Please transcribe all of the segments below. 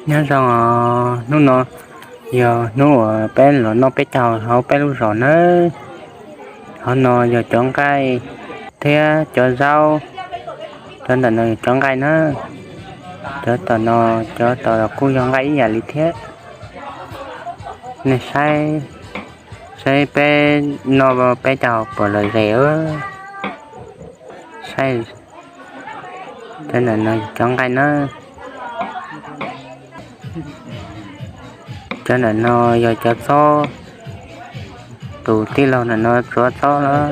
Nyob zoo os, hnub no yog hnub uas peb los noj peb caug hauv peb lub zos nawb. Hauv no yog cov nqaij thiab cov zaub. Cov ntawm no yog cov nqaij na. Cov tom no, cov tom kuj yog nqaij ib yam li thiab. Nej saib, saib peb noj peb caug puas lom zem. Saib, cov ntawm no yog cov nqaij na. Cov ntawm no yog cov txob. Tus tij laug ntawm no tsuav txob los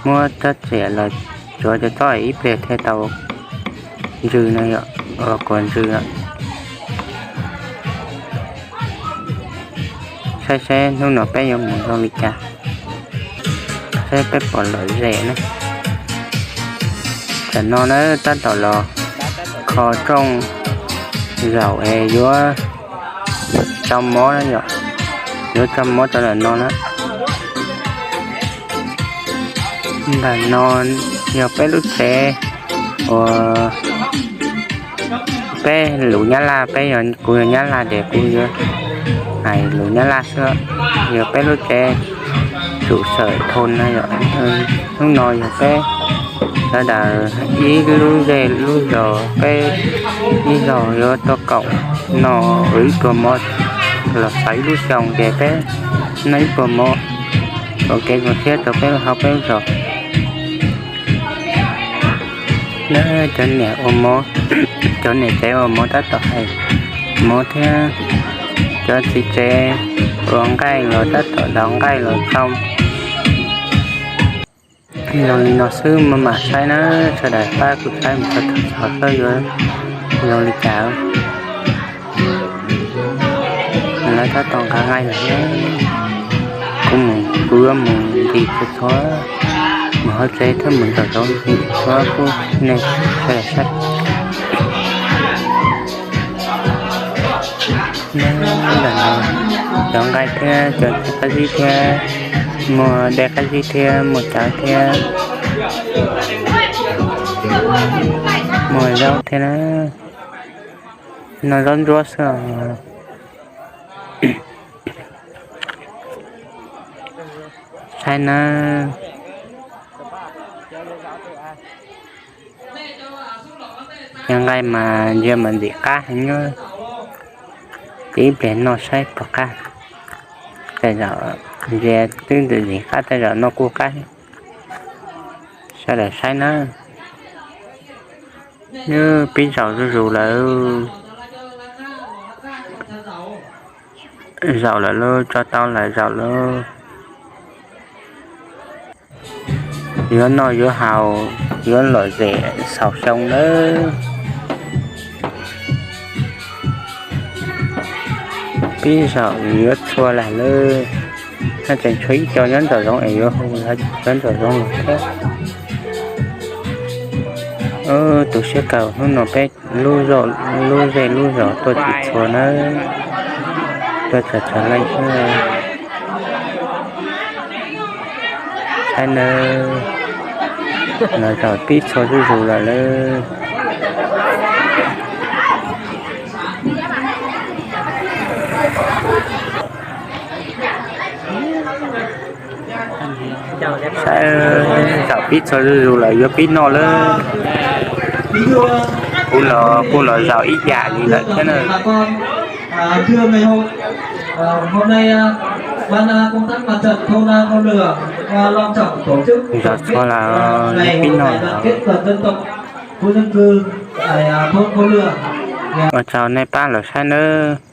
muab tsob txiam los tsuav cov txob ib pliag thiaj tau ntsws no yom, los kuas ntsws lawm. Saib seb hnub no peb yuav mus zoo li cas, seb peb puas lom zem ne. Tam no na tab tom los kho rooj zaum es yuav tso mob na yom, yuav tso mob rau ntawm no na. Ntawm no yog peb lub tsev uas peb lus Nyab Laj, peb yog, kuv yog Nyab Laj ces kuv yuav hais lus Nyab Laj xwb. Yog peb lub tsev trụ sở thôn na yom. Hnub no yog peb sawv daws ib lub zej lub zos, peb ib zaug yuav tau kaum no, ib pluag mov los xaus ib lub xyoo ces peb noj ib pluag mov ua kev zoo siab rau peb hauv peb lub zos. Cov niam ua mov, cov niam tsev ua mov tab tom hais mov thiab cov txiv tsev ua nqaij los tab tom daus nqaij los tau. Zoo li no xwb maj mam saib na, sawv daws pab kuv saib mus txog thaum xaus xwb yuav zoo li cas. Lawv tab tom nqa nqaij lawm. Kuv mus, kuv yuav mus nti txhua txhua, mus hauv tsev thiab mus nraum zoov nti txhua txhua kuj nej sawv daws saib. Ntawm no cov nqaij thiab cov qab zib thiab, muaj dej qab zib thiab, muaj cawv thiab, muaj zaub thiab na. No zaub ntsuab xwb os. Saib na. Cov nqaij mas ntsia mas ntxim qab heev na. Ces ib pliag noj saib puas qab. Tej zaum ntsia twb ntxim qab, tej zaum noj kuj qab. Sawv daws saib na. Nws pib zaum zuj zus lawm. Zaum lawm lauj, tso tau lawm, zaum lauj. Yuav noj yuav haus, yuav lom zem xaus xyoo nawb. Pib zaum yuav txhua lam lawm. Tseem tshuav ib co nyob nraum zoov es yuav hu cov nraum zoov los thiab. Tu siab kawg, hnub no peb lub zej lub zos tuaj tsis txhua nawb, tuaj txog txog leej xwb. Saib nawb, los zaum pib txhua zuj zus lawm lauj. Saib, zaum pib txhua zuj zus lawm, yuav pib noj lawm. Kuv los, kuv los zaum ib yam li lawm thiab na. Zaum txhua los pib noj. Ua tsaug nej pab los saib nawb.